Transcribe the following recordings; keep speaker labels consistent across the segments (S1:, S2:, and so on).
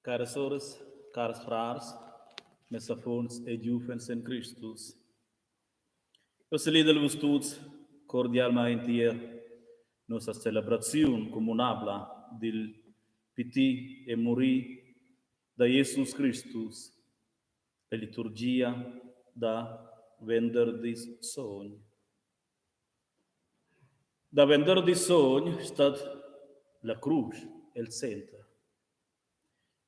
S1: Caras soras, cars frars, mes affons e giuvens en Cristus. Eu salidel vus tuts cordialmein tier nossa celebraziun communabla dil pitir e murir da Jesus Cristus, la liturgia da Venderdis Sogn. Da venderdi sogn stat la crusch el center.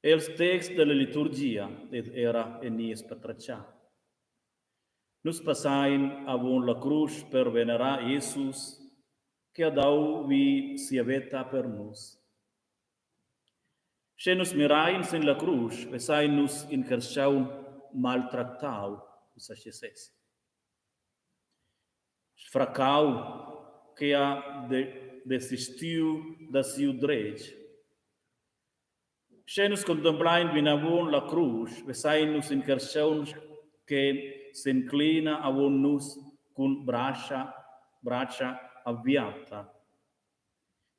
S1: Els texts dalla liturgia ed era en nies patratgar. Nus passain avon la crusch per venerar Jesus che ha dau vi sia veta per nus. Sche nus mirain sin la crusch, vesain nus in carstgaun maltractau, ussa sche sez. Sfraccau che ha desistiu da siu dretg. Sche nus contemplein vinavon la crusch, vesein nus in carstgaun che s'enclina avon nus cun brascha, bratscha aviarta.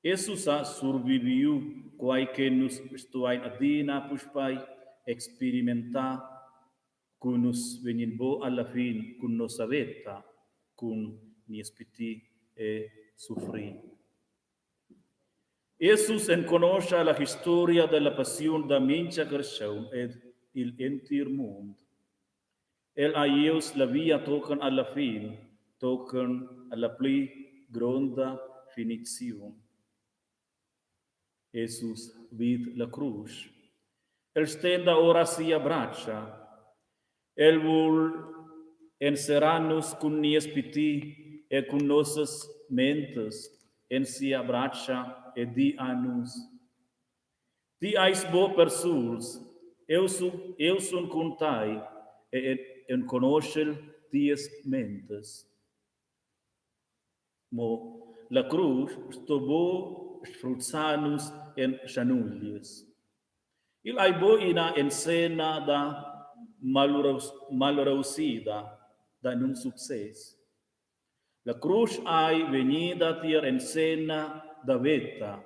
S1: Jesus ha surviviu quei che nus stuein adina puspei experimentar cu nus vegnin buc alla fin cun nossa veta, cun nies pitir e suffrir. Jesus enconoscha la historia dalla passiun da mintga carstgaun ed igl entir mund. El ha ius la via tochen alla fin, tochen alla pli gronda finiziun. Jesus vid la crusch. El stenda ora sia bratscha. El vul enserrar nus cun nies pitir e cun nossas mentes en sia bratscha e di a nus: Ti eis buc persuls, eu sun, eu sun cun tai e enconoschel tias mentes. Mo la crusch sto buc sfruzzar nus en schanuglias. Igl ei buc ina enzenna da malreussida, da nunsuccess. La crusch ei vegnida tier enzenna da veta,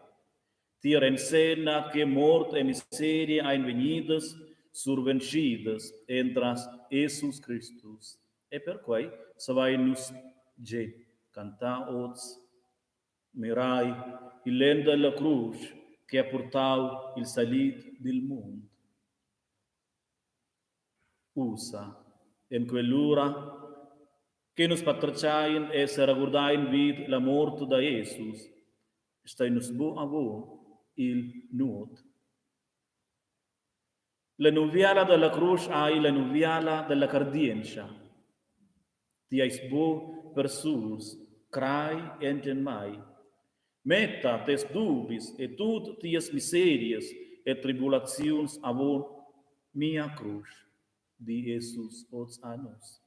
S1: tier enzenna che mort e miseria ein vegnidas surventschidas entras Jesus Cristus. E perquei savein nus ge cantar oz: Mirai il lenn dalla crusch che ha purtau il salit dil mund. Ussa, en quell'ura che nus patratgein e seregurdein vid la mort da Jesus, stein nus buc avon il nuot. La nuviala dalla crusch ei la nuviala dalla cardientscha. Ti eis buc persuls, crai enten mei. Metta tes dubis e tut tias miserias e tribulaziuns avon mia crusch, di Jesus oz a nus.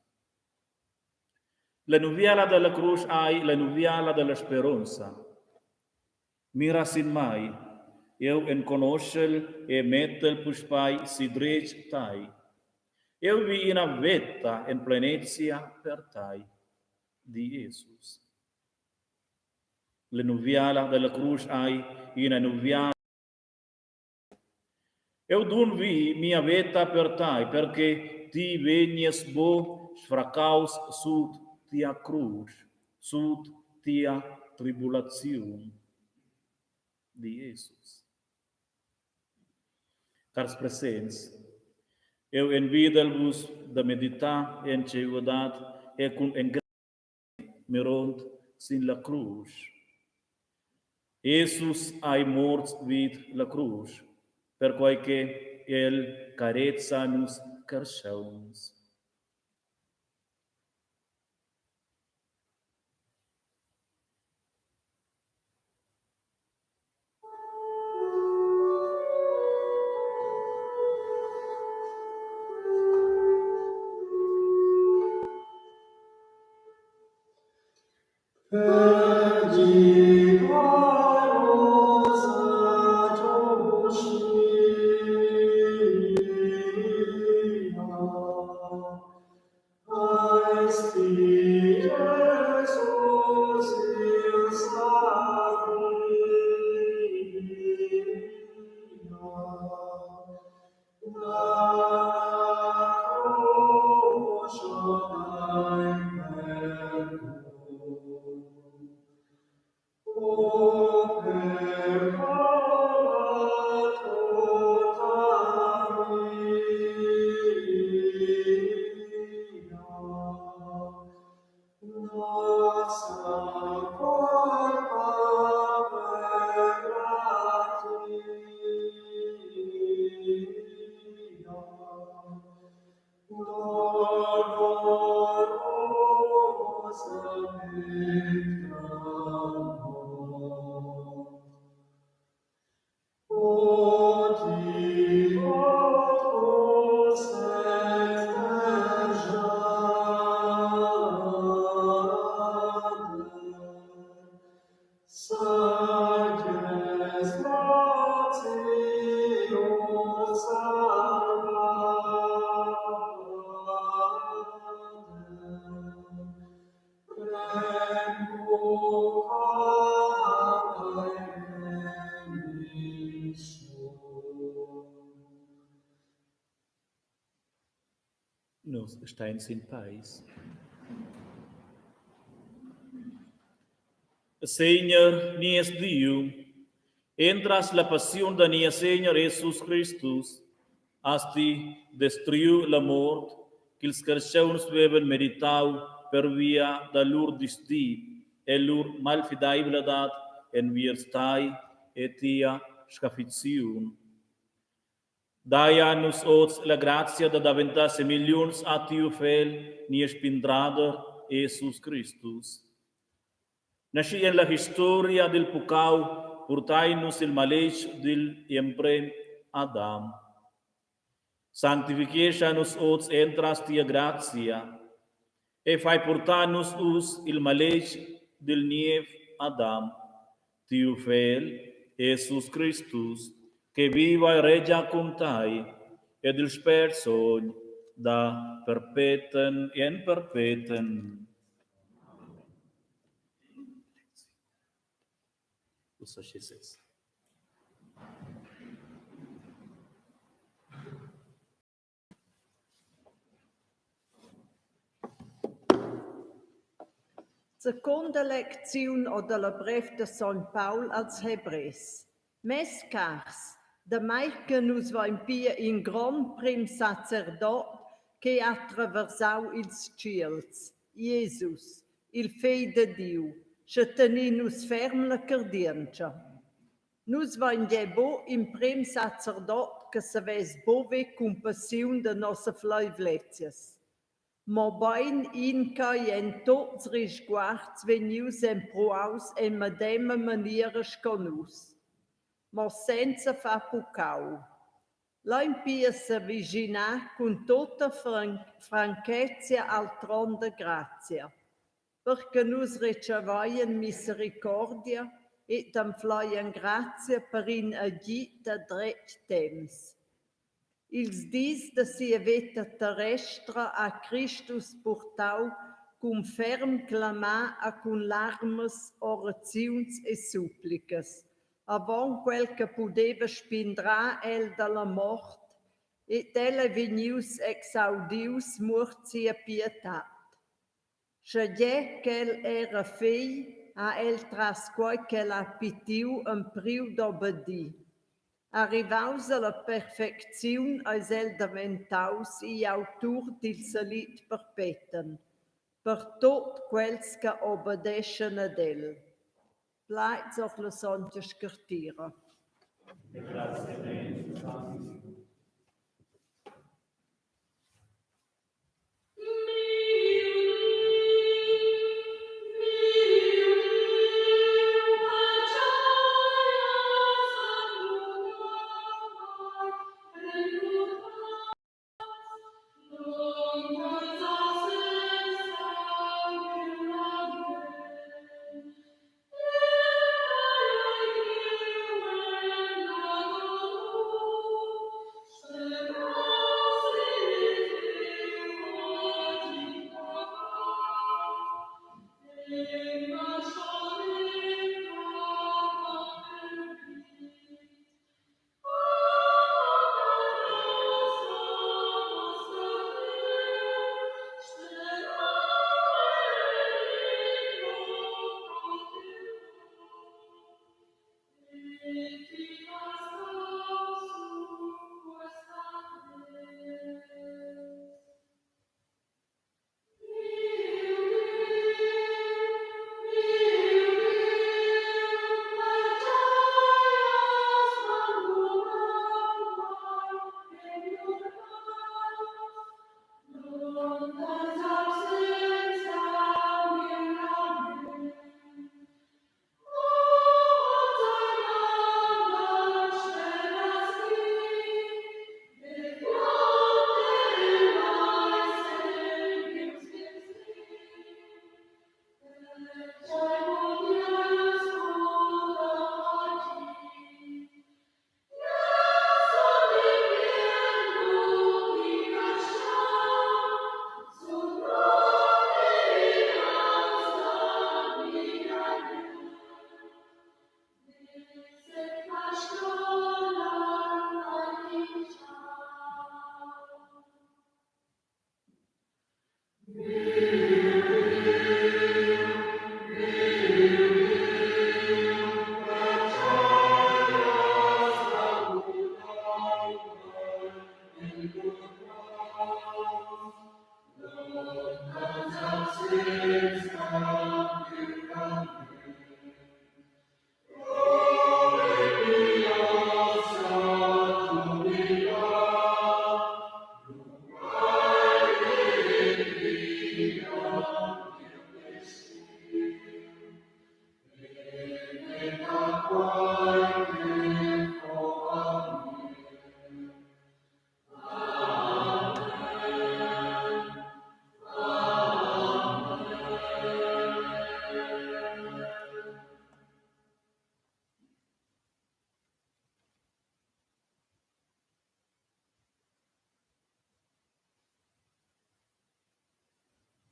S1: La nuviala dalla crusch ei la nuviala dalla speronza. Mira sin mei, jeu enconoschel e mettel puspei sidretg tei. Jeu vi ina veta en plenezia per tei, di Jesus. La nuviala dalla crusch ei ina nuviala. Eu dun vi mia veta per tai, per che ti vegnies buc sfraccaus sut tia crusch, sut tia tribulaziun, di Jesus. Cars presents, eu envidel vus da meditar en tscheiuadad e cun mirond sin la crusch. Jesus ei morts vid la crusch, perquei che el carezza nus carstgauns. Nus stein sin peis. Segner, nies Diu, entras la passiun da nies Segner Jesus Cristus has ti destriu la mort ch'ils carstgauns vevan meritau pervia da lur disdi e lur malfideivladad enviers tai e tia scaffiziun. Dai a nus oz la grazia da daventar semigliunts a tiu Fegl, nies spindrader, Jesus Cristus. Naschi en la historia dil puccau purtein nus il maletg digl emprem Adam. Sanctifichescha nus oz entras tia grazia e fai purtar nus uss il maletg dil niev Adam, tiu Fegl, Jesus Cristus, che viva e regia cun tai ed il Spert Sogn da perpeten en perpeten. Ussa schi sez.
S2: Secunda lecziun or dalla brev da sogn Paul als Hebrers. Mes cars, damai che nus vein pia in grond prem sacerdot che ha traversau ils tschiels, Jesus, il Fegl da Diu, sche tenin nus ferm la cardientscha. Nus vein gie buc in prem sacerdot che savess buc ver cumpassiun da nossas fleivlezias, mobein in ch'ei en tuts risguards vegnius empruaus en medema maniera sco nus, mo senza far puccau. Lein pia s'avischinar cun tutta franchezia al tron da grazia, per che nus retscheveien misericordia ed anfleien grazia per in agid da dretg temps. Ils dis da sia veta terrestra ha Cristus purtau cun ferm clamar e cun larmas, oraziuns e supplicas, avon quel che pudeva spindrar el dalla mort, ed el ei vegnius exaudius muort sia pietad. Schegie ch'el era fegl, ha el tras quei ch'el ha pitiu empriu d'obedir. Arrivaus alla perfecziun eis el daventaus igl autur dil salit perpeten per tut quels che obedeschan ad el. Plaids ord la sontga Scartira.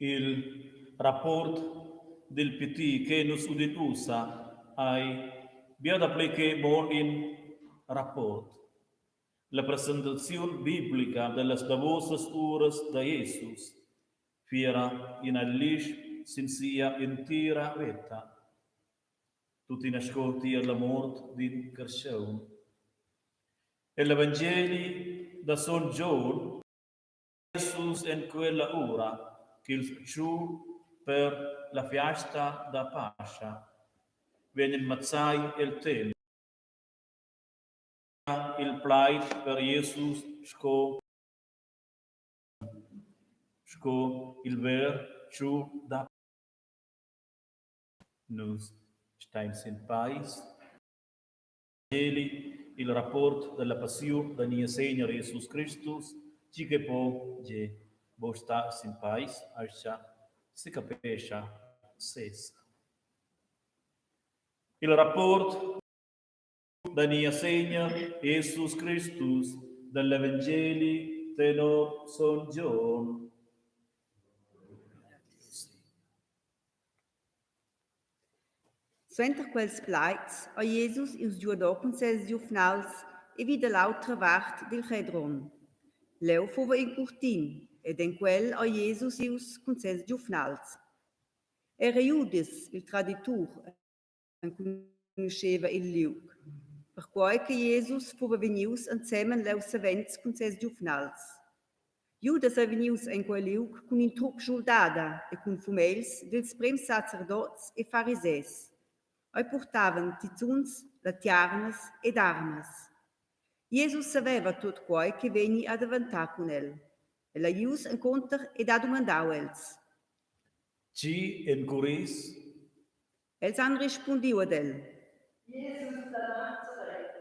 S1: Il rapport dil PT che nus udin ussa ei bia dapli che mo in rapport. La presentaziun biblica dallas davosas uras da Jesus fiera ina glisch sin sia entira veta. Tuttina sco tier la mort d'in carstgaun. Egl evangeli da sogn Gion Jesus en quella ura ch'ils tschun per la fiasta da Pascha vegnan mazzai el tempel. Il plaid per Jesus sco sco il ver tschun da Nus stein sin peis. Evangeli, il rapport dalla passiun da Niessegner Jesus Cristus, tgi che po gie buc star sin peis, aschia secapescha sez. Il rapport da Niessegner Jesus Cristus dall'Evangeli tenor Son Gion.
S3: Suenter quels plaids ei Jesus ius giuador cun ses giuvnals e vi da l'autra vart dil Chedron. Leu fuva in curtin ed en quel ei Jesus ius cun ses giuvnals. Era Judas, il traditur, enconuscheva il liug, perquei che Jesus fuva vegnius ensemen leu savens cun ses giuvnals. Judas ei vegnius en quei liug cun in trup schuldada e cun fumegls dils prems sacerdots e farisers. Ei purtavan tizuns, latiarnas ed armas. Jesus saveva tut quei che vegni a daventar cun el. El ei ius encunter ed ha dumandau els.
S1: Tgi encuris?
S3: Els han rispundiu ad el.
S2: Jesus da Nazaret.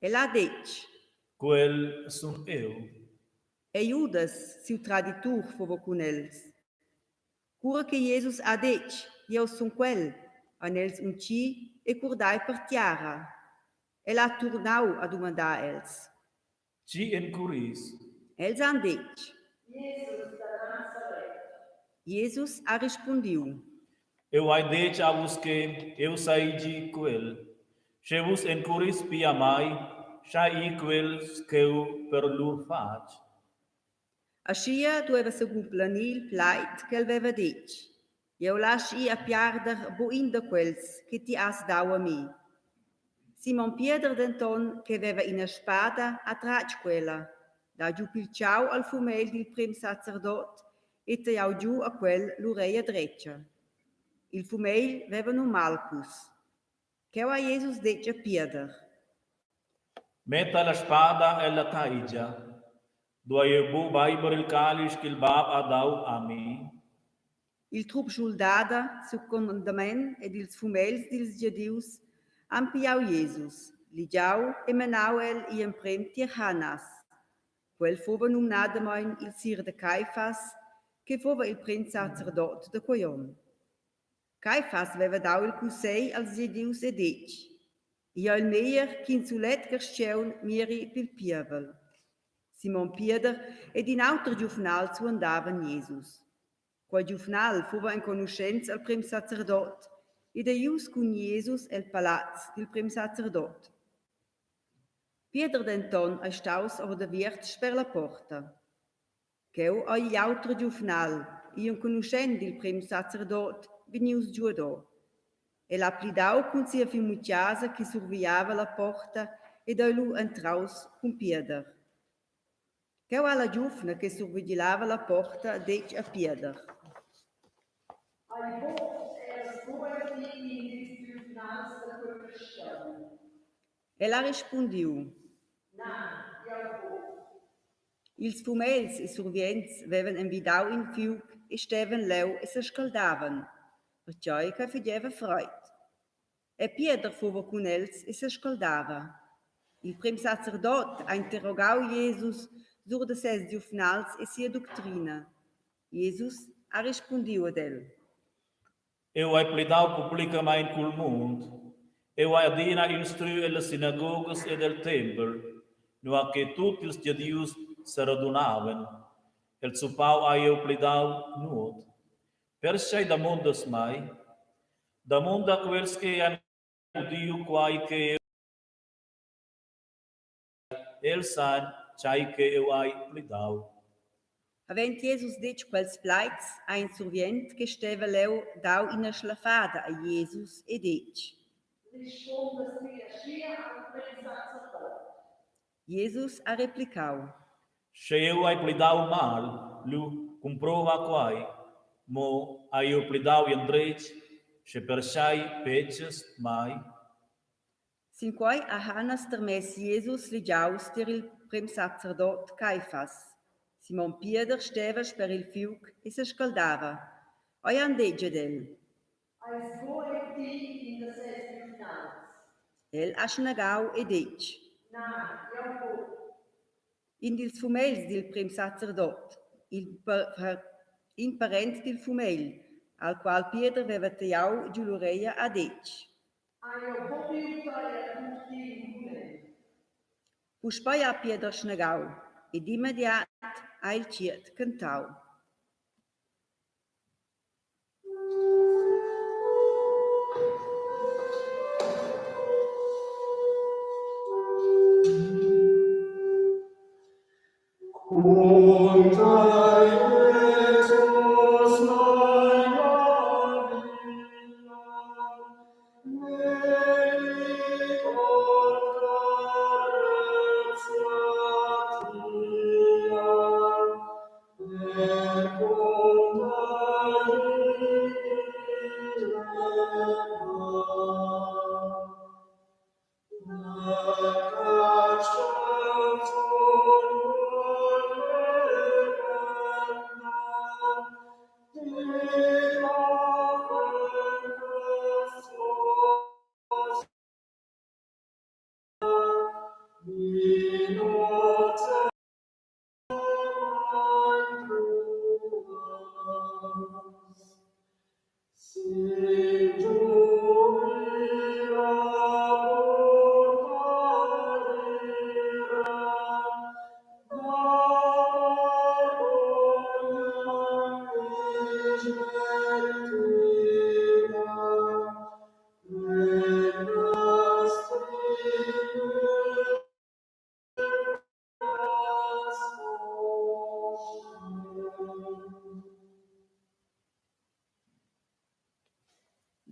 S3: El ha detg.
S1: Quel sun eu.
S3: E Judas, siu traditur, fuva cun els. Cura che Jesus ha detg, Jeu sun quel, han els untgi e curdai per tiara. El ha turnau a dumandar els.
S1: Tgi encuris?
S3: Els han detg.
S2: Jesus da Nazaret.
S3: Jesus ha rispundiu.
S1: Eu hai detg a vus che eu seigi quel. Sche vus encuris pia mai, schai ir quels cheu per lur fatg.
S3: Aschia dueva secumplenir il plaid ch'el veva detg. Jeu lasch ir a piarder buc in da quels che ti has dau a mi. Simon Pieder denton, che veva ina spada, ha tratg quella, dau giu pil tgau al fumegl dil premsacerdot e tagliau giu a quel l'ureglia dretga. Il fumegl veva num Malchus. Cheu ha Jesus detg a Pieder.
S1: Metta la spada ella taigia. Duei jeu buc beiber il calisch ch'il bab ha dau a mi?
S3: Il trup schuldada, siu comandament ed ils fumegls dils Gedius han pigliau Jesus, ligiau e menau el igl emprem tier Hannas. Quel fuva numnadamein il sir da Caifas, che fuva il prinzsacerdot da quei onn. Caifas veva dau il cussegl als Gedius e detg: Igl ei il meglier ch'in sulet carstgaun mieri pil pievel. Simon Pieder ed in auter giuvnal suandavan Jesus. Quei giuvnal fuva enconuschents al premsacerdot ed ei ius cun Jesus el palaz dil premsacerdot. Pieder denton ei staus ordaviert sper la porta. Cheu ei igl auter giuvnal igl enconuschent dil premsacerdot, vegnius giuador. El ha plidau cun sia fimugliasa che surviava la porta ed ei lu entraus cun Pieder. Cheu ha la giuvna che survigilava la porta detg a Pieder.
S2: Ei buc eras buca ti in dils giuvnals da quei carstgaun?
S3: El ha rispundiu.
S2: Na, jeu buc.
S3: Ils fumegls e survients vevan envidau in fiug e stevan leu e sescaldavan, pertgei ch'ei fageva freid. E Pieder fuva cun els e sescaldava. Il premsacerdot ha interrogau Jesus sur da ses giuvnals e sia ductrina. Jesus ha rispundiu ad el.
S1: Eu hai plidau publicamein cul mund. Eu hai adina instruiu ellas sinagogas ed el tempel, nua che tut ils Gedius seradunavan. El zuppau hai jeu plidau nuot. Pertgei damondas mei? Damonda quels che han udiu quai che els san tgei che jeu hai plidau.
S3: Havend Jesus detg quels plaids, ha in survient che steva leu dau ina schlaffada a Jesus e detg:
S2: Rispundas ti aschia al premsacerdot?
S3: Jesus ha replicau:
S1: Sche jeu hai plidau mal, lu cumprova quai, mo hai jeu plidau endretg, sche pertgei petgas mei?
S3: Sin quei ha Hannas tarmess Jesus ligiaus tier il premsacerdot Caifas. Simon Pieder steva sper il fiug e sescaldava. Ei han detg ad el.
S2: Eis buc ti in da ses giuvnals?
S3: El ha snegau e detg.
S2: Na, jeu buc.
S3: In dils fumegls dil premsacerdot, il in parent dil fumegl, al qual Pieder veva tagliau giu l'ureglia, ha detg.
S2: Hai jeu buc viu tei a curtin cun el?
S3: Puspei ha Pieder snegau ed immediat ha il tgiet cantau.
S4: Cun tei, Jesus, mein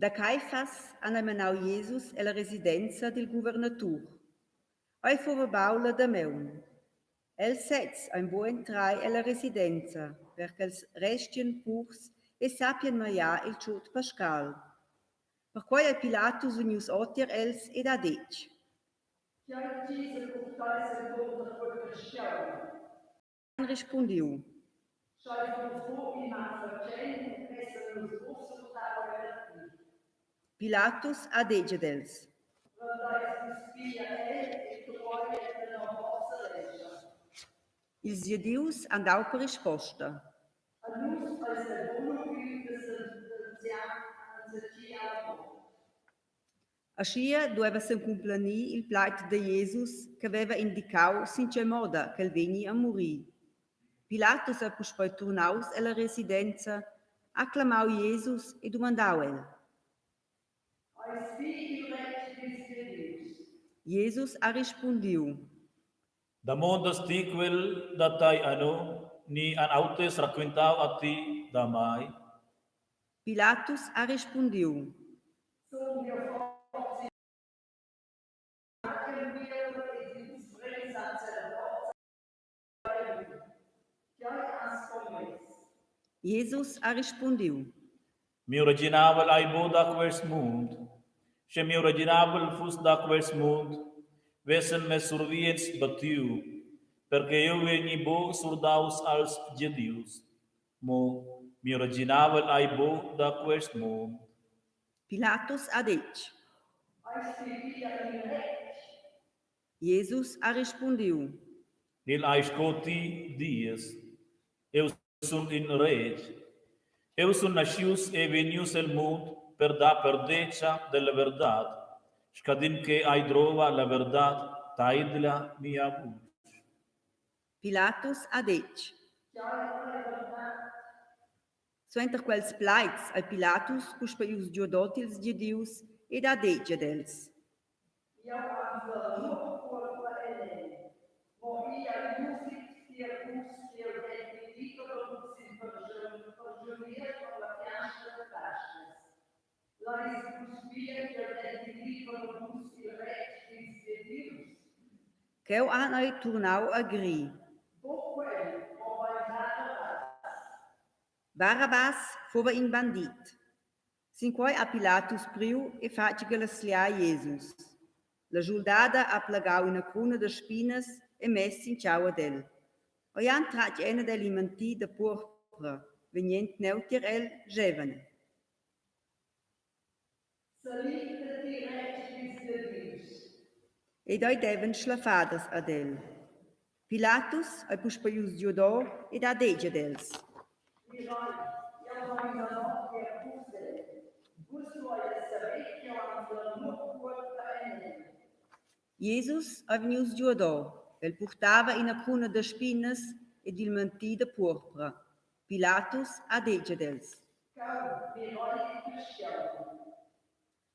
S3: Da Caifas han ei menau Jesus ella residenza dil guvernatur. Ei fuva baul la damaun. Els sezs ein buc entrai ella residenza, per ch'els restien purs e sappien magliar il tschut pascal. Perquei ei Pilatus vegnius otier els ed ha detg.
S2: Tgei tgisa purteis encunter quei carstgaun?
S3: Han rispundiu.
S2: Sch'ei fuss buc in malfatschent, vessen nus buc surdau el a ti.
S3: Pilatus ha detg ad els.
S2: Prendeis vus pia el e truei el tenor vossa lescha.
S3: Ils Gedius han dau per risposta.
S2: A nus eis ei buc lubiu da sentenziar enzatgi alla mort.
S3: Aschia dueva secumplenir il plaid da Jesus che haveva indicau sin tgei moda ch'el vegni a murir. Pilatus ei puspei turnaus ella residenza, ha clamau Jesus e dumandau el.
S2: Eis ti il retg dils Gedius?
S3: Jesus ha rispundiu.
S1: Damondas ti quel da tei ano, ni han auters raquintau a ti? ti da mai?
S3: Pilatus ha rispundiu.
S2: Sun jeu forsa in agen pievel ed ils premsacerdots ei a mi? Tgei has commess?
S3: Jesus ha rispundiu.
S1: Miu reginavel ei buc da quest mund. Sche miu reginavel fuss da quest mund, vessen mes survients battiu, per che jeu vegni buc surdaus als Gedius. Mo miu reginavel ei buc da quest mund.
S3: Pilatus ha detg.
S2: Eis ti pia in retg?
S3: Jesus ha rispundiu.
S1: El ei sco ti dies. Eu sun in retg. Eu sun naschius e vegnius el mund per dar perdetga della verdad. Scadin che ei drova la verdad, teidla mia vusch.
S3: Pilatus ha detg. Suenter quels plaids ei Pilatus puspei ius giuadot ils Gedius ed ha detg ad els.
S2: Jau anflel nuot cuolpa en el. Mo igl ei usit tier vus ch'jeu detti liber a vus in perschunier per la fiasta da Pastgas. Leis vus pia ch'jeu detti liber a vus il retg dils Gedius?
S3: Cheu han ei turnau a grir.
S2: Buc quel, mobein Barabbas.
S3: Barabbas fuva in bandit. Sin quei ha Pilatus priu e fatg sliar Jesus. La schuldada ha plagau ina cruna da spinas e mess sin tgau ad el. Ei han tratg en ad el in manti da purpra, vegnend neutier el, schevan ei.
S2: Salid da ti retg dils Gedius.
S3: Ed ei devan schlaffadas ad el. Pilatus ei puspei ius giuador ed ha detg ad els.
S2: Mirei, jeu hai ina notg er vus el. Vus dueies saver ch'jeu anflel nuot cuolpa en el.
S3: Jesus ei vegnius giuador. El purtava ina cruna da spinas ed il manti da purpra. Pilatus ha detg ad els.
S2: Cheu, mirei il carstgaun.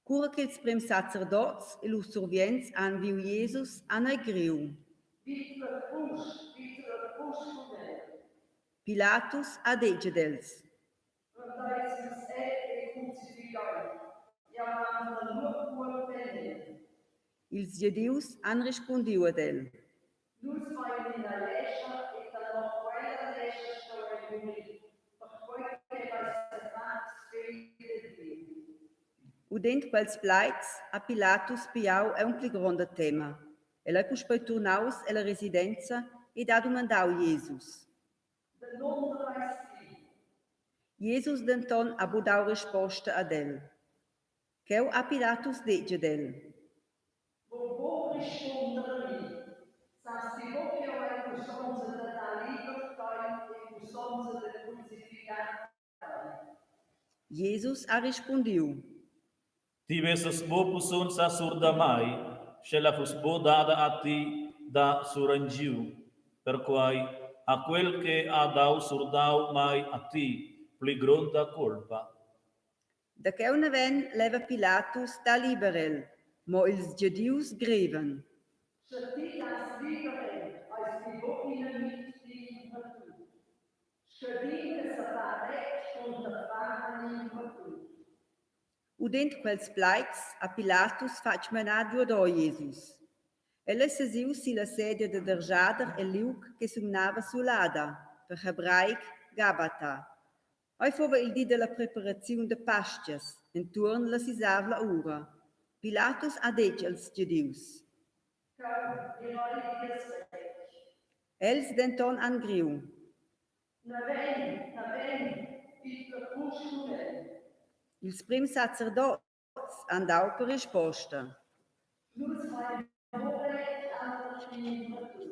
S3: Cura ch'ils prems sacerdots e lur survients han viu Jesus, han ei griu.
S2: Vid la crusch, vid la crusch cun el.
S3: Pilatus ha detg ad els.
S2: Prendeis vus el e crucificai, jau anfla nuot cuolpa en el.
S3: Ils Gedius han rispundiu ad el.
S2: Nus vein ina lescha e tenor quella lescha sto el murir, perquei ch'el ei sefatgs fegl da Diu.
S3: Udend quels plaids ha Pilatus pigliau aunc pli gronda tema. El ei puspei turnaus ella residenza ed ha dumandau Jesus.
S2: Danunder eis ti?
S3: Jesus denton ha buc dau risposta ad el. Cheu ha Pilatus detg ad el.
S2: Mo buc rispunder a mi. Sas ti buc ch'jeu hai pussonza da dar liber tei e pussonza da crucificar tei?
S3: Jesus ha rispundiu.
S1: Ti vesses buc pussonza sur da mei, sch'ella fuss buc dada a ti da surengiu. Perquei ha quel che ha dau surdau mei a ti pli gronda cuolpa.
S3: Da cheu naven leva Pilatus dar liber el, mo ils Gedius grevan.
S2: Sche ti das liber el, eis ti buc in amitg digl imperatur. Scadin che sa far retg cunterfa agl imperatur.
S3: Udend quels plaids ha Pilatus fatg menar giuador Jesus. El ei sesius silla sedia da derschader el liug che sumnava sulada, per hebraic Gabata. Ei fuva il di dalla preparaziun da Pastgas, entuorn la sisavla ura. Pilatus ha detg als Gedius.
S2: Cheu, mirei vies retg.
S3: Els denton han griu.
S2: Naven, naven, vid la crusch cun el.
S3: Ils prims sacerdots han dau per risposta.
S2: Nus vein buc retg auter ch'in imperatur.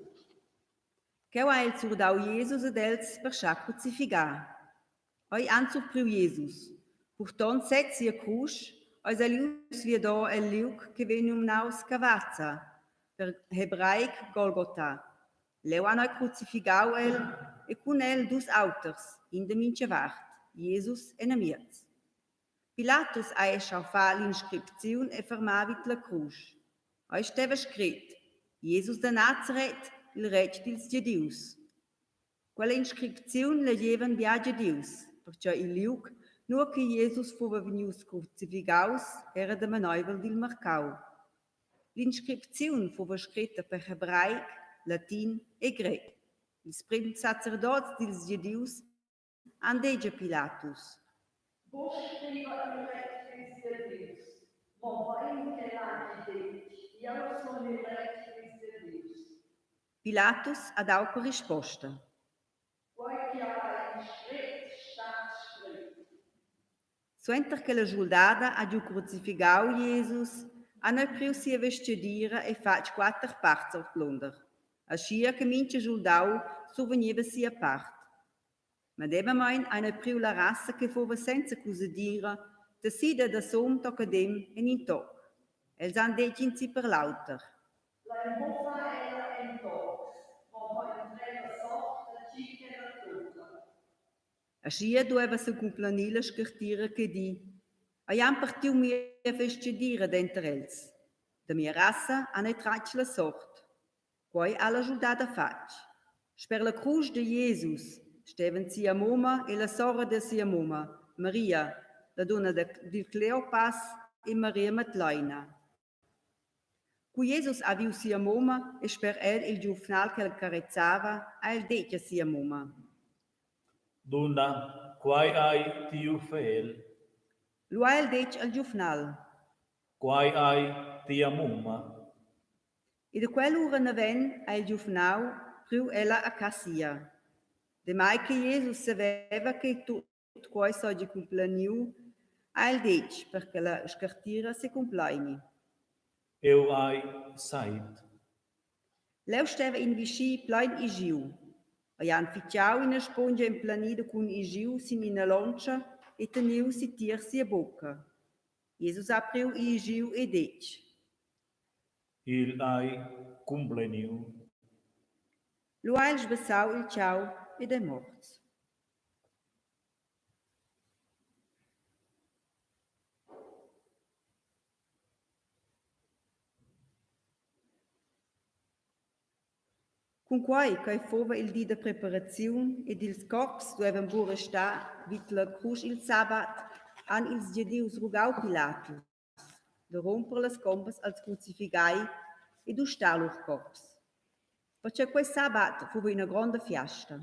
S3: Cheu ha el surdau Jesus ad els per schar crucifigar. Ei han surpriu Jesus. Purtond sez sia crusch, eis el ius viador el liug che vegn numnaus Cavazza, per hebraic Golgota. Leu han ei crucifigau el e cun el dus auters, in da mintga vart, Jesus enamiez. Pilatus ha era schau far l'inscripziun e fermar vid la crusch. Ei steva scret: Jesus da Nazaret, il retg dils Gedius. Quella inscripziun legevan bia Gedius, Pertgei il liug, nua che Jesus fuva vegnius crucifigaus, era damaneivel dil marcau. L'inscripziun fuva scretta per hebraic, latin e grec. Ils premsacerdots dils Gedius han detg a Pilatus:
S2: Buc scriva il retg dils Gedius, mobein ch'el hagi detg: Jeu sun il retg dils Gedius.
S3: Pilatus ha dau per risposta:
S2: Quei ch'jeu hai scret, stat scret.
S3: Suenter che la schuldada ha giu crucifigau Jesus, han ei priu sia vestgadira e fatg quater parts ordlunder, aschia che mintga schuldau survegneva sia part. Medemamein han ei priu la rassa che fuva senza cusadira, tessida da sum tocca dem en in toc. Els han detg in si per l'auter.
S2: Lein buca far ella en tocs, mobein trer la sort a tgi ch'ella tucca.
S3: Aschia dueva secumplenir la scartira che di: Ei han partiu mia vestgadira denter els. Da mia rassa han ei tratg la sort. Quei ha la schuldada fatg. Sper la crusch da Jesus stevan sia mumma e la sora da sia mumma, Maria, la dunna dil Cleopas e Maria Madleina. Cu Jesus ha viu sia mumma e sper el il giuvnal ch'el carezava, ha el detg a sia mumma:
S1: Dunna, quai ei tiu fegl.
S3: Lu ha el detg al giuvnal:
S1: Quai ei tia mumma.
S3: E da quell'ura naven ha il giuvnal priu ella a ca sia. Demai che Jesus saveva che tut quei seigi cumplaniu, ha el detg per che la scartira secumpleini.
S1: Jeu hai seit.
S3: Leu steva in vischi plein ischiu. Ei han fitgau ina spungia emplenida cun ischiu sin ina lontscha e teniu si tier sia bucca. Jesus ha priu ischiu e detg:
S1: Igl ei cumpleniu.
S3: Lu ha el sbassau il tgau ed ei morts. Cunquai ch'ei fuva il di da preparaziun ed ils corps duevan buca restar vid la crusch il sabat, han ils Gedius rugau Pilatus da rumper las combas als crucifigai e dustar lur corps. Pertgei quei sabat fuva ina gronda fiasta.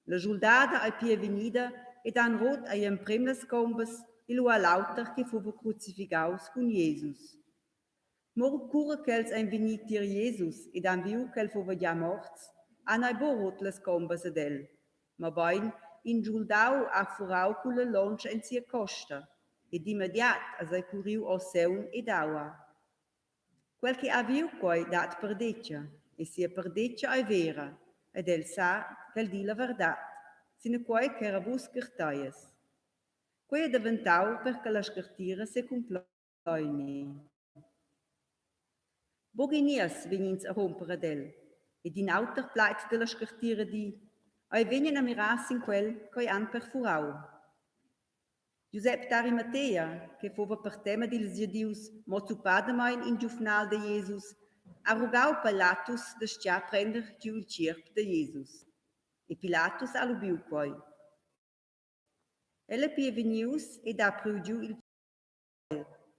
S3: La schuldada ei pia vegnida ed han rut agl emprem las combas e lu agl auter che fuva crucifigaus cun Jesus. Mo cura ch'els ein vegni tier Jesus ed han viu ch'el fuva gia morts, han ei buc rut las combas ad el, mobein in schuldau ha furau culla lontscha en sia costa ed immediat eis ei curriu ord saung ed aua. Quel che ha viu quei dat perdetga e sia perdetga ei vera ed el sa ch'el di la verdad, sinaquei ch'era vus carteies. Quei ei daventau per che la scartira secumpleini. Buc in nies vegn ins a rumper ad el. Ed in auter plaid dalla scartira di: Ei vegnan a mirar sin quel ch'ei han perfurau. Giusep d'Arimatea, che fuva per tema dils Gedius mo zuppadamain in giuvnal da Jesus, ha rugau Pilatus d'astgar prender giu il tgierp da Jesus. E Pilatus ha lubiu quei. El ei pia vegnius ed ha priu giu il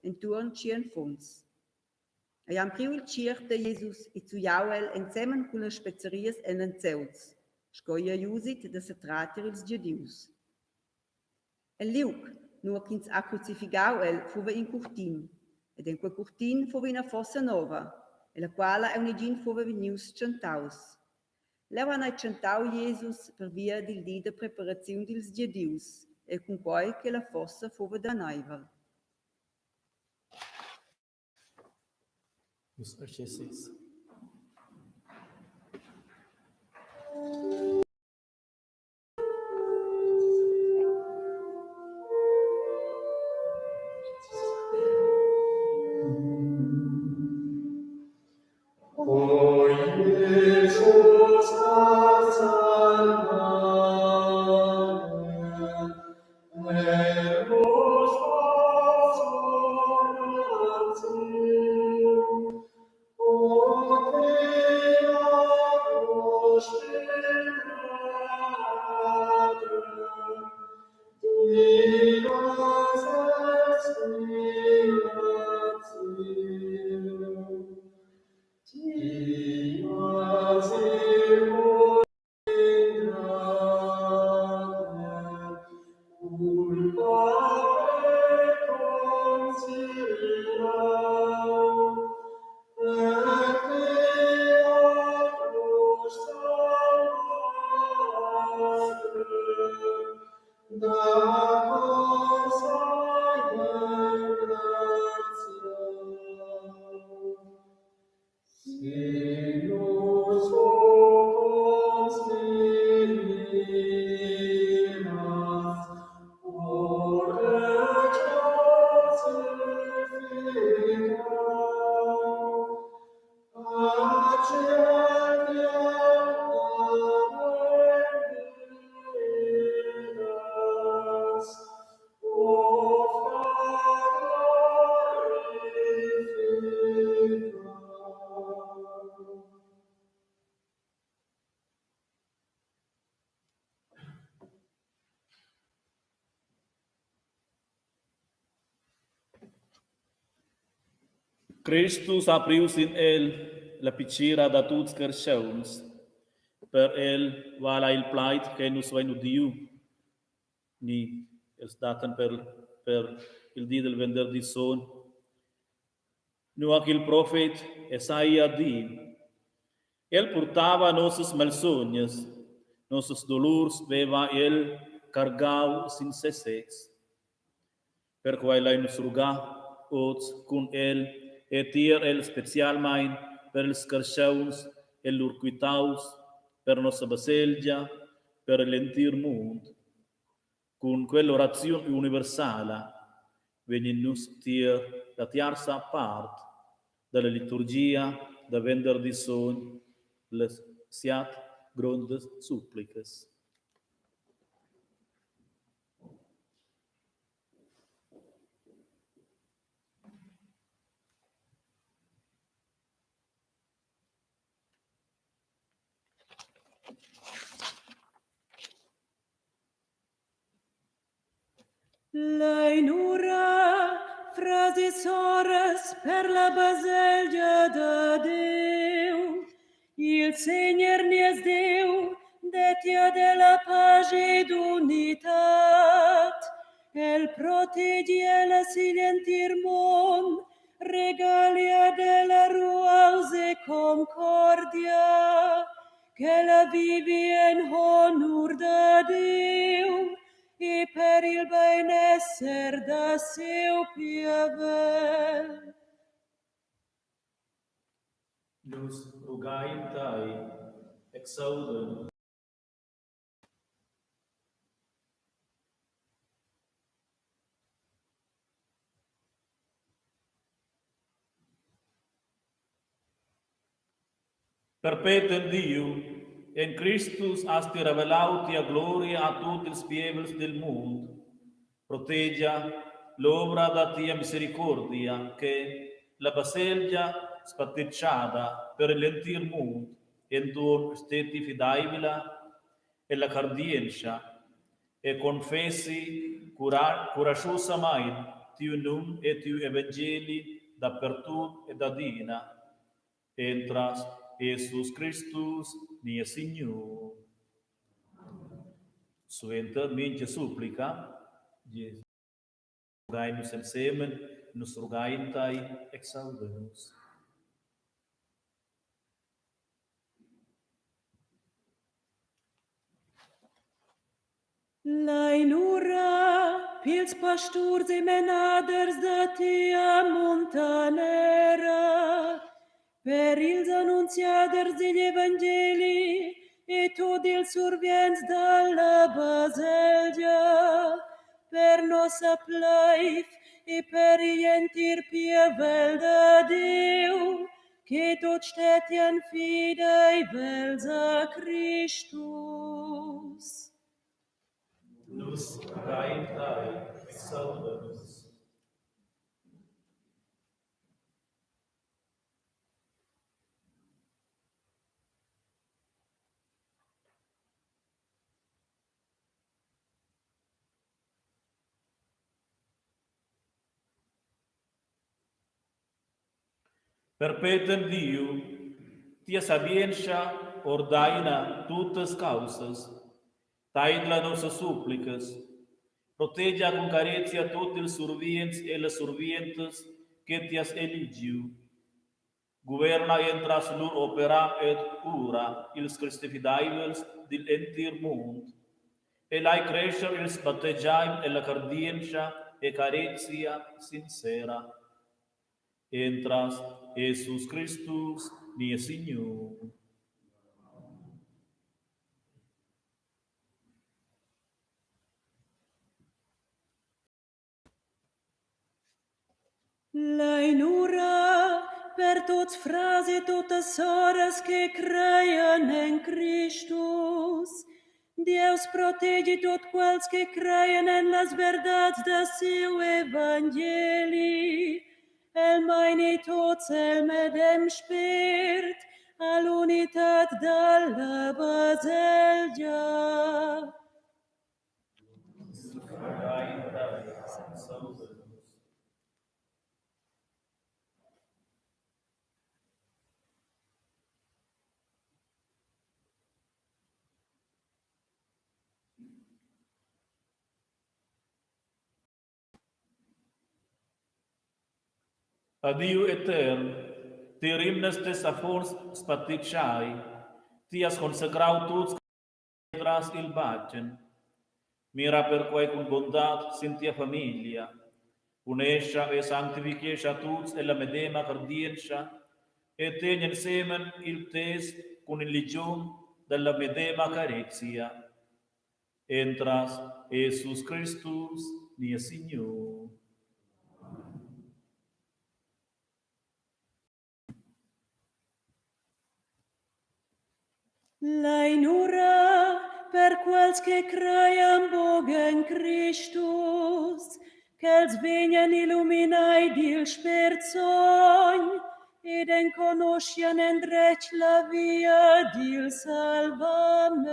S3: entuorn tschien funs. Ei han priu il tgierp da Jesus e zugliau el ensemen cun las spezarias en lenzeuls, sco ei usit da setrar tier ils Gedius. El liug, nua ch'ins ha crucifigau el, fuva in curtin, ed en quei curtin fuva ina fossa nova, ella quala aunc negin fuva vegnius tschentaus. Leu han ei tschentau Jesus pervia dil di da preparaziun dils Gedius e cunquei che la fossa fuva damaneivel.
S4: O Jesus, salvare, per vos O te la Da cor sei engraziau. Si nus constimas, ord crucificau,
S1: Cristus ha priu sin el la pitgira da tuts carstgauns. Per el vala il plaid che nus vein udiu, ni els dattan per, per il di del venderdi sogn, nua ch'il profet Esaia di: El purtava nossas malsognas, nossas dolurs veva el cargau sin sesez. Perquai lein nus rugar oz cun el e tier el specialmein per ils carstgauns e lur quitaus, per nossa baselgia, per l'entir mund. Cun quell'oraziun universala vegnin nus tier la tiarza part dalla liturgia da venderdi sogn, las siat grondas supplicas.
S5: Lein urar, frars e soras, per la baselgia da Diu. Il Segner nies Diu dettia della pace ed unitad. El protegi ella sigl entir mund, regalia della ruaus e concordia, ch'ella vivi en honur da Diu e per il beinesser da siu pievel.
S1: Nus rugain tai, exauden. Perpeten Diu, en Cristus has ti revelau tia gloria a tut ils pievels dil mund. Protegia l'ovra da tia misericordia che la baselgia spatitschada per l'entir mund entuorn stetti fideivla ella cardientscha e confessi curaschusamain tiu num e tiu evangeli dapertut ed adina entras Jesus Cristus, nies Signur. Suenter mintga supplica, rugain nus ensemen, nus rugain tai, exauda nus.
S5: Lein urar pils pasturs e menaders da tia muntanera, per ils annunziaders digl evangeli e tut ils survients dalla baselgia, per nossa pleiv e per igl entir pievel da Diu, che tut stetien fideivels a Cristus.
S1: Nus rugain tai, salva nus. Perpeten Diu, tia sabientscha ordaina tuttas caussas. Teidla nossas supplicas. Protegia cun carezia tut ils survients e las survientas che ti has eligiu. Guverna entras lur operar ed ura ils cristifideivels digl entir mund. E lai crescher ils battegiai ella cardientscha e carezia sincera. Entras Jesus Cristus, nies Signur.
S5: Lein urar per tuts frars e tuttas soras che creian en Cristus. Dieus protegi tut quels che creian en las verdads da siu evangeli. El meini tuts el medem spert all'unitad dalla baselgia.
S1: A Diu etern, ti rimnas tes affons spatitschai, ti has consecrau tuts tras il batten. Mira perquei cun buntad sin tia famiglia. Unescha e sanctifichescha tuts ella medema cardientscha e tegn ensemen il tes cun il ligiom dalla medema carezia. Entras Jesus Cristus, nies Signur.
S5: Lein urar per quels che creian buc en Cristus, ch'els vegnan illuminai dil Spert Sogn ed enconoschian endretg la via dil salvament.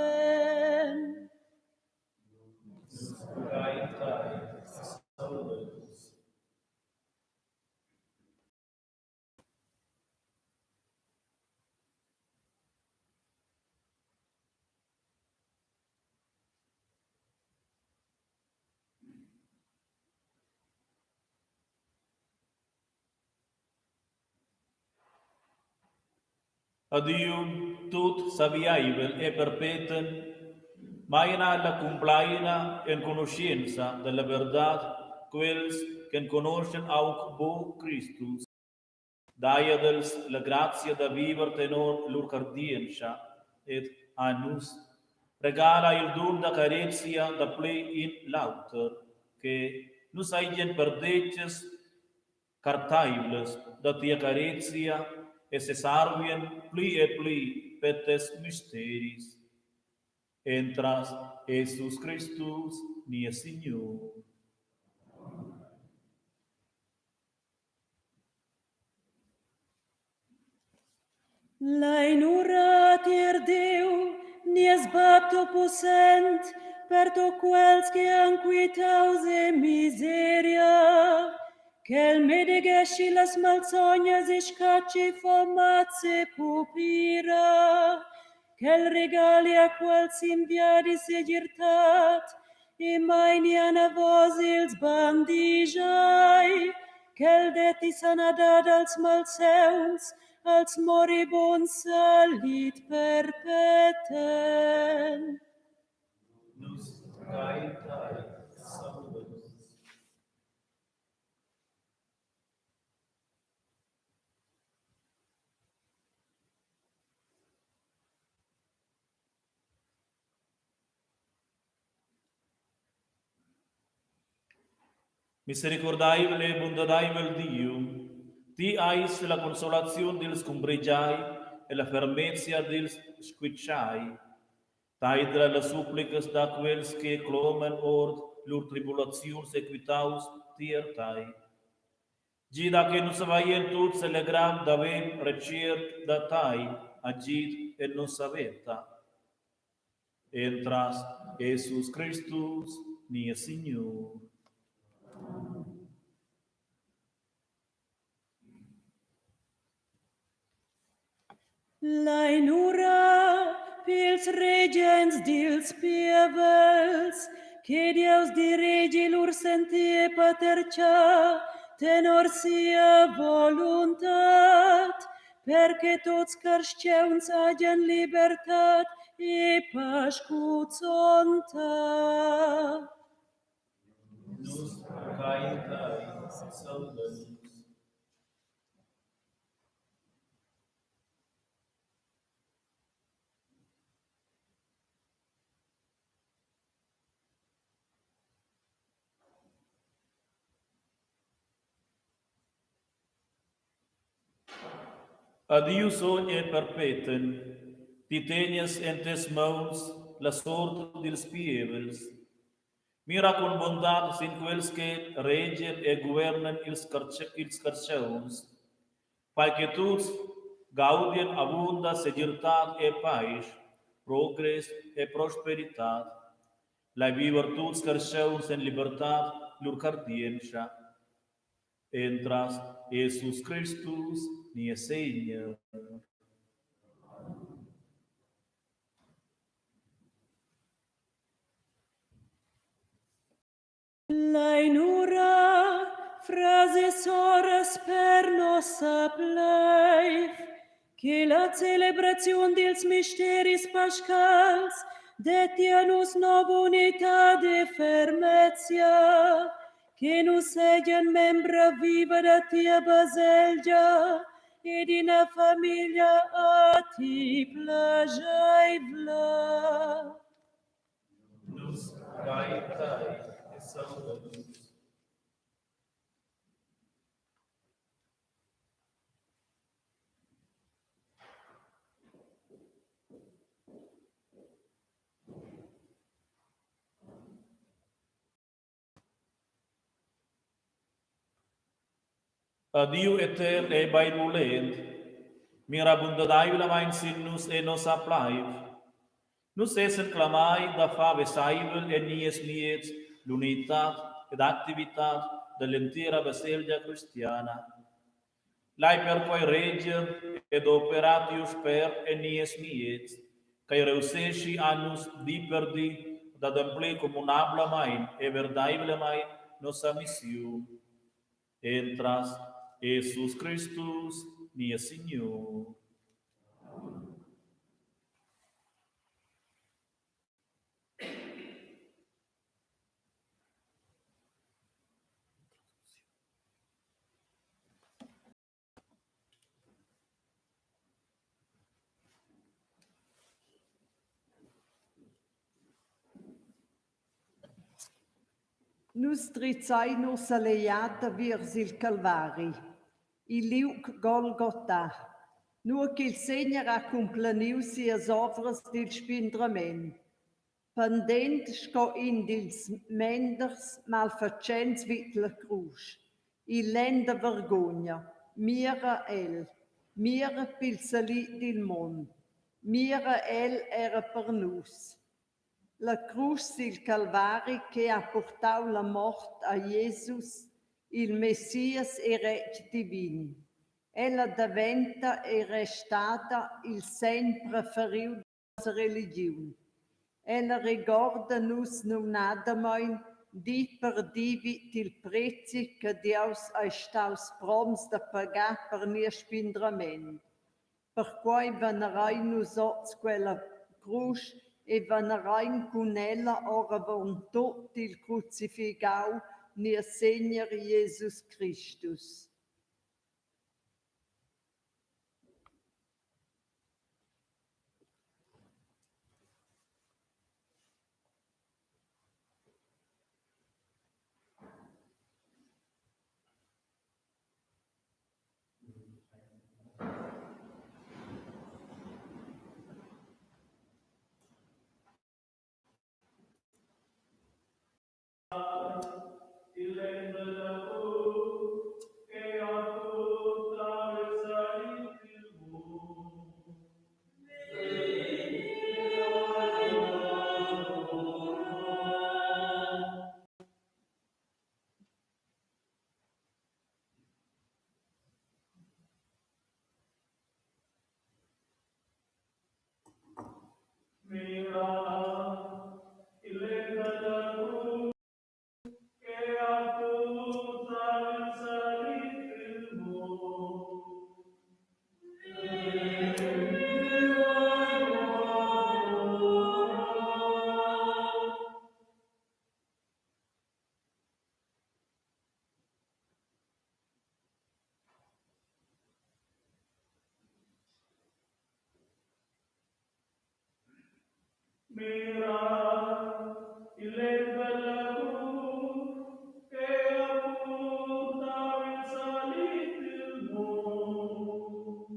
S1: A Diu tut saviaivel e perpeten maina la cumplaina enconuschientscha dalla verdad quels ch'enconuschan aunc buc Cristus. Dai ad els la grazia da viver tenor lur cardientscha ed a nus regala il dun da carezia da pli in l'auter, che nus haigien perdetgas carteivlas da tia carezia e sesarvien pli e pli per tes misteris. Entras Jesus Cristus, nies Signur.
S5: Lein urar tier Diu, nies Bab tutpussent, per tut quels che han quitaus e miseria, ch'el medegheschi las malsognas e scatschi fomaz e pupira, ch'el regali a quels sin viadi segirtad e meini anavos ils bandigiai, ch'el detti sanadad als malsauns, als moribunds salit perpeten.
S1: Nus rugain tai, salva nus. Misericordaivel e bundadaivel Diu, ti eis la consolaziun dils cumbregiai e la fermezia dils squitschai. Taidla las supplicas da quels che cloman ord lur tribulaziuns e quitaus tier tai. Gida che nus haveien tuts selegrar d'haver retschiert da tai agid en nossa veta. Entras Jesus Cristus, nies Signur.
S5: Lein urar pils regents dils pievels, che Dieus dirigi lur sentir e patertgar tenor sia voluntad, per che tuts carstgauns hagian libertad e pasch cuzzonta.
S1: Nus cain tei, salva nus. A Diu sogn e perpeten, ti tegnas en tes mauns la sort dils pievels. Mira cun buontad sin quels che regian e guvernan ils carstgauns. Fai che tuts gaudien avunda segirtad e paisch, progress e prosperitad. Lai viver tuts carstgauns en libertad lur cardientscha. Entras Jesus Cristus, nies Segner.
S5: Lein urar, frars e soras, per nossa pleiv, che la celebraziun dils misteris pascals detti a nus nova unitad e fermezia, che nus seigien membra viva da tia baselgia ed ina famiglia a ti plascheivla.
S1: Nus gaitei e salva nus. A Diu etern e beinvulent, mira bundadaivlamain sin nus e nossa plaiv. Nus essan clamai da far vesaivel en nies miez l'unitad ed activitad dall'entira baselgia cristiana. Lai perquei reger ed operar tiu Spert en nies miez, ch'ei reusseschi a nus di per di d'ademplir communablamain e verdaivlamain nossa missiun. Entras Jesus Cristus, nies Signur.
S2: Nus drizzein nossa legliada viers il Calvari, il liug Golgota, nua ch'il Segner ha cumplaniu sias ovras dil spindrament. Pendend sco in dils menders malfatschents vid la crusch. Il lenn da vergugna, mira el, mira pil salit dil mund, mira el era per nus. La crusch sil Calvari che ha purtau la mort a Jesus, il Messias e retg divin. Ella daventa e restada il segn preferiu nossa religiun. Ella regorda nus numnadamein di per di vid il prezi che Dieus ei staus promts da pagar per nies spindrament. Perquei venerein nus oz quella crusch e venerein cun ella oravontut il crucifigau nies Segner Jesus Cristus.
S1: Mira, il lenn dalla crusch che ha purtau il salit dil mund.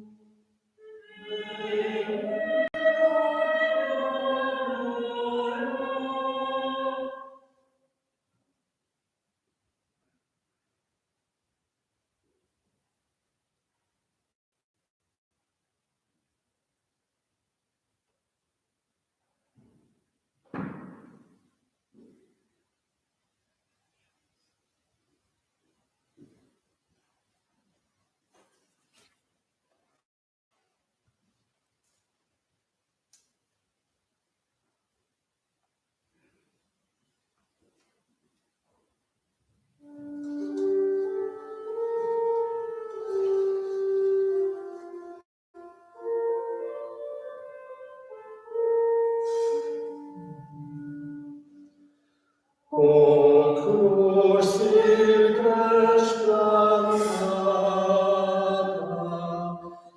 S4: O crusch sil crest plantada,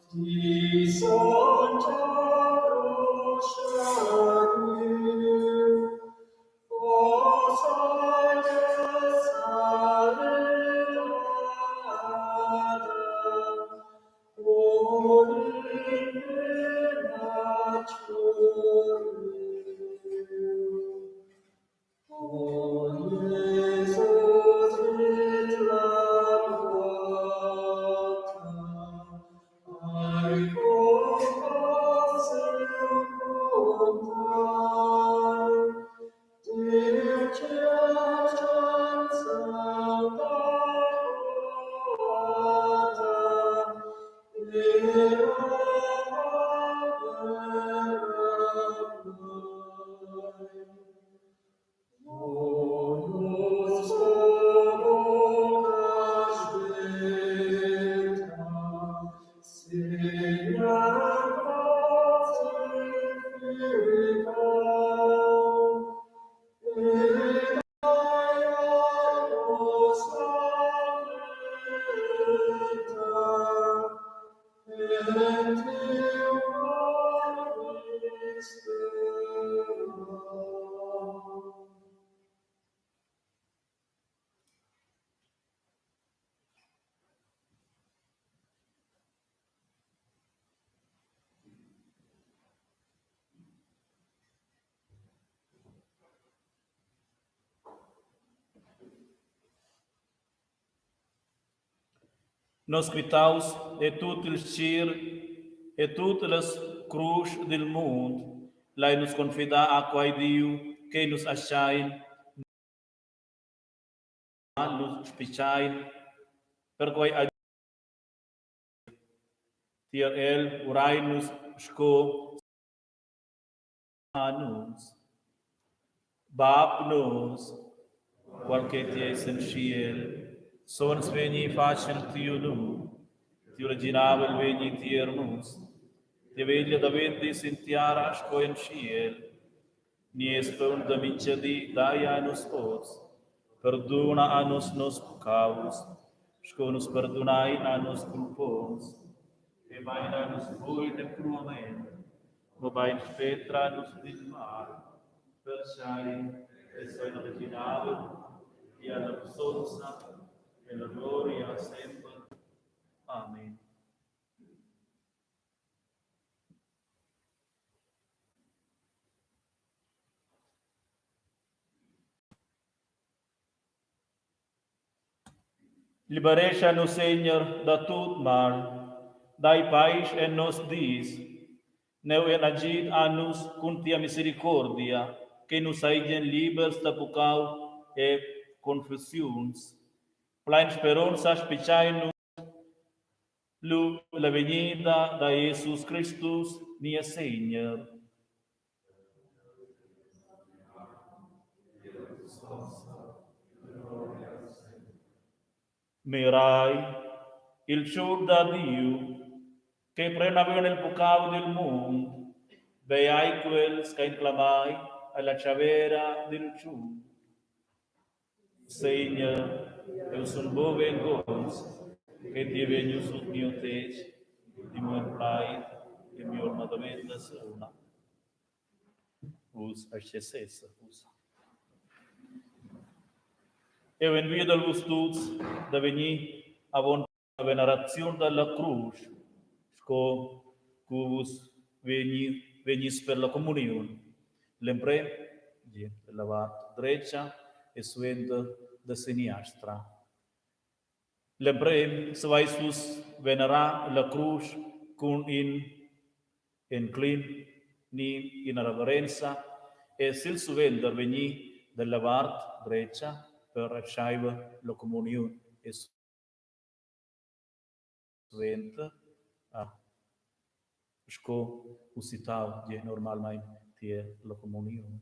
S4: ti sontga crusch da Diu, o seiges salidada, o illuminat O Jesus vid la grotta, hai compassiun cun tai, Dir tschert sancta quota, era mai.
S1: Nos quitaus e tut il stgir e tut las cruschs dil mund lein nus confidar a quei Diu che nus astgein nus spitgein perquei tier el urein nus sco a nus. Bab nos, qual che ti eis en tschiel, sogns vegni fatg il tiu num, tiu reginavel vegni tier nus, tia veglia daventi sin tiara sco en tschiel. Nies paun da mintga di dai a nus oz, perduna a nus nos puccaus, sco nus perdunain a nos culponts, e meina nus buc en empruament, mobein spetra nus dil mal, pertgei el sogn reginavel e alla pussonza e la gloria semper. Amen. Liberescha nus, Segner, da tut mal. Dai paisch en nos dis. Neu en agid a nus cun tia misericordia, che nus seigien libers da puccau e confessiuns. Plein speronza spitgein nus lu la vegnida da Jesus Cristus, nies Segner. Mirai, il tschur da Diu, che pren naven il puccau dil mund, beai quels ch'ein clamai alla tschavera dil tschur. Segner, jeu sun buc vengonzs che ti ei vegnius sut miu tetg, di mo in plaid e mi'olma daventa sauna. Vus aschia sesa ussa. Eu envidel vus tuts da vegnir avon la veneraziun dalla crusch, sco cu vus vegni, vegnis per la communiun. L'emprem dalla vart dretga e suenter da seniastra. L'emprem saveis vus venerar la crusch cun in enclin ni ina reverenza e silsuenter vegnir dalla vart dretga per retscheiver la communiun e suenter a sco usitau gie normalmein tier la communiun.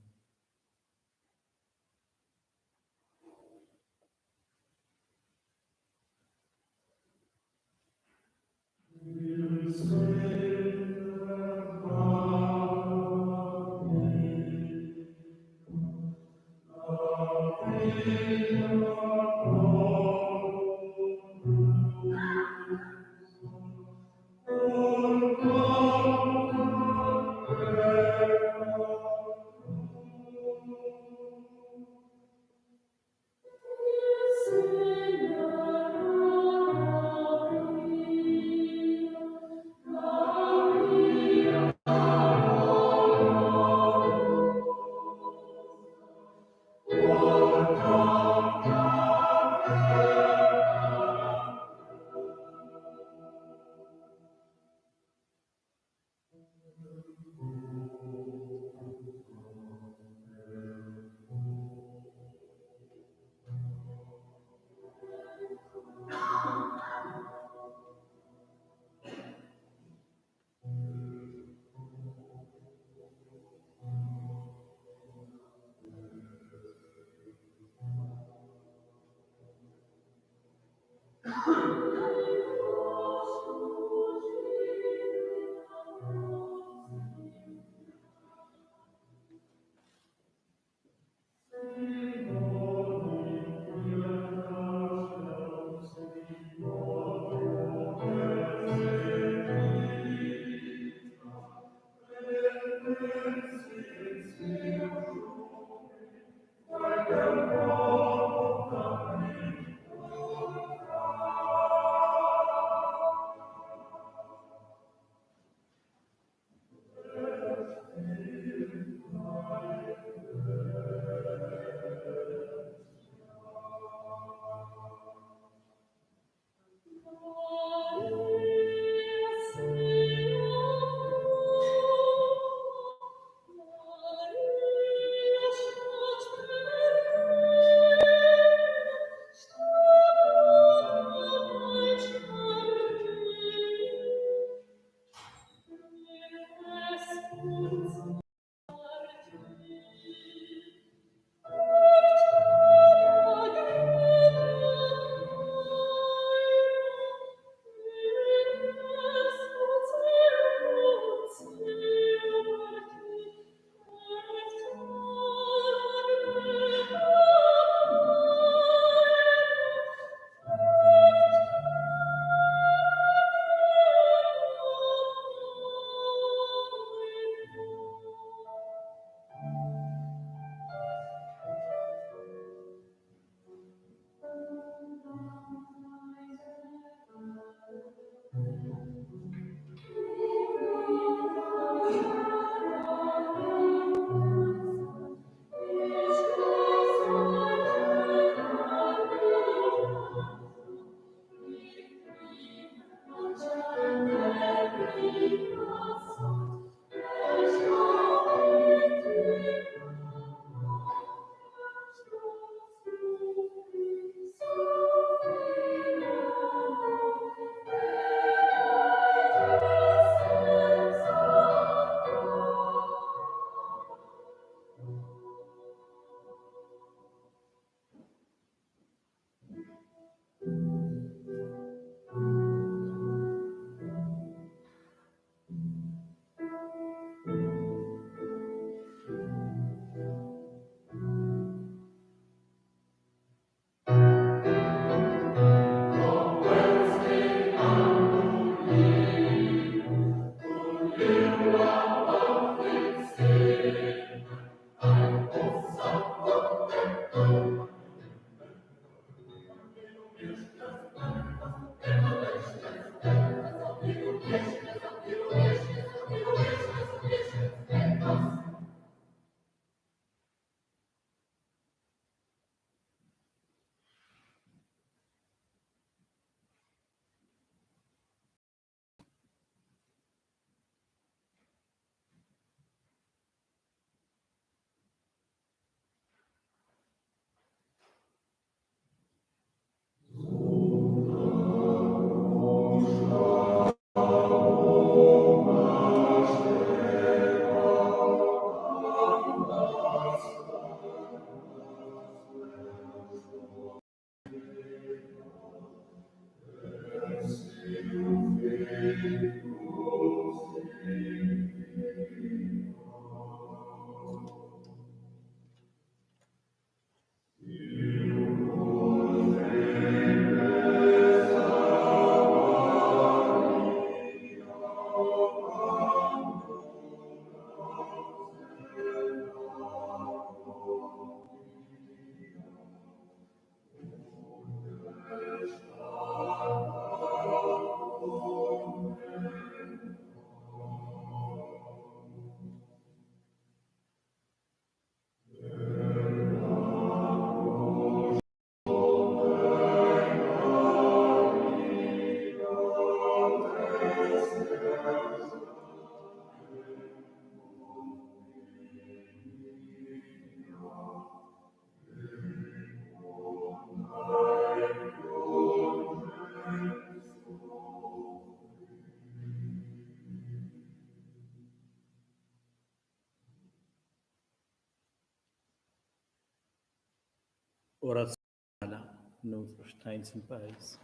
S1: Oraziun Nus stein sin peis.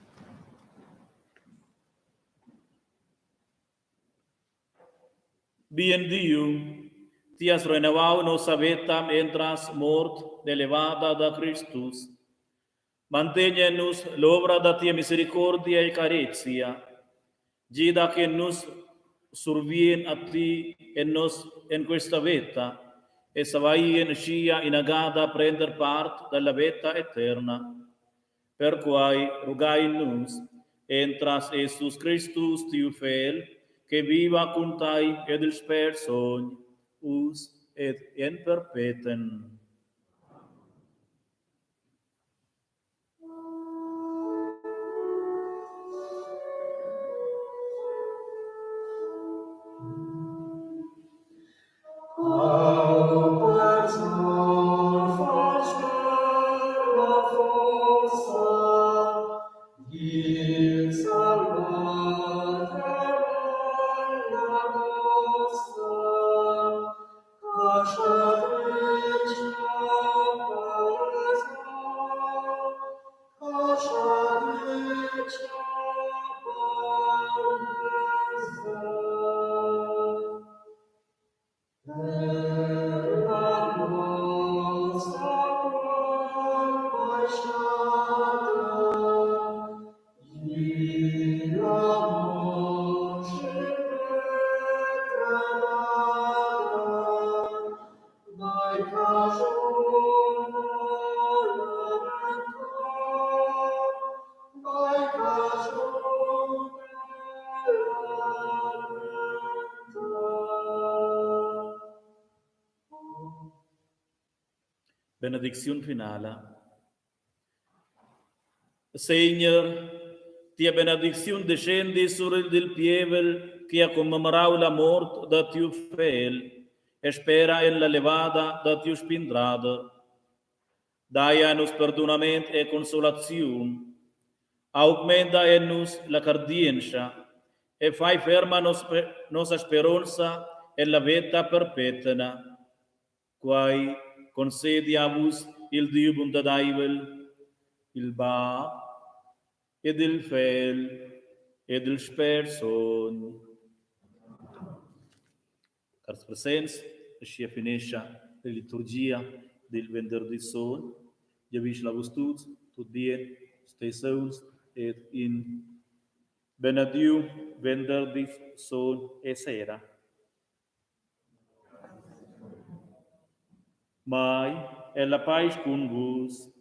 S1: Bien Diu, ti has renovau nossa veta entras mort elevada da Cristus. Mantegna en nus l'ovra da tia misericordia e carezia. Gida che nus survien a ti en nos en questa veta e saveien schia inagada prender part dalla veta eterna. Perquai rugain nus entras Jesus Cristus tiu Fegl, che viva cun tai ed il Spert Sogn, uss ed en perpeten. Benedicziun finala. Segner, tia benedicziun descendi sur il dil pievel che ha commemorau la mort da tiu fegl e spera en la levada da tiu spindrader. Dai a nus perdunament e consolaziun. Augmenta en nus la cardientscha e fai ferma nos, nossa speronza en la veta perpetna. Quai concedi a vus il Dieu buntadaivel, il Bab ed il Fegl ed il Spert Sogn. Cars presents, aschia finescha la liturgia dil venderdis sogn. Giavischel a vus tuts tut bien, stei sauns ed in benediu venderdis sogn e sera. Mai è la paisch cun vus.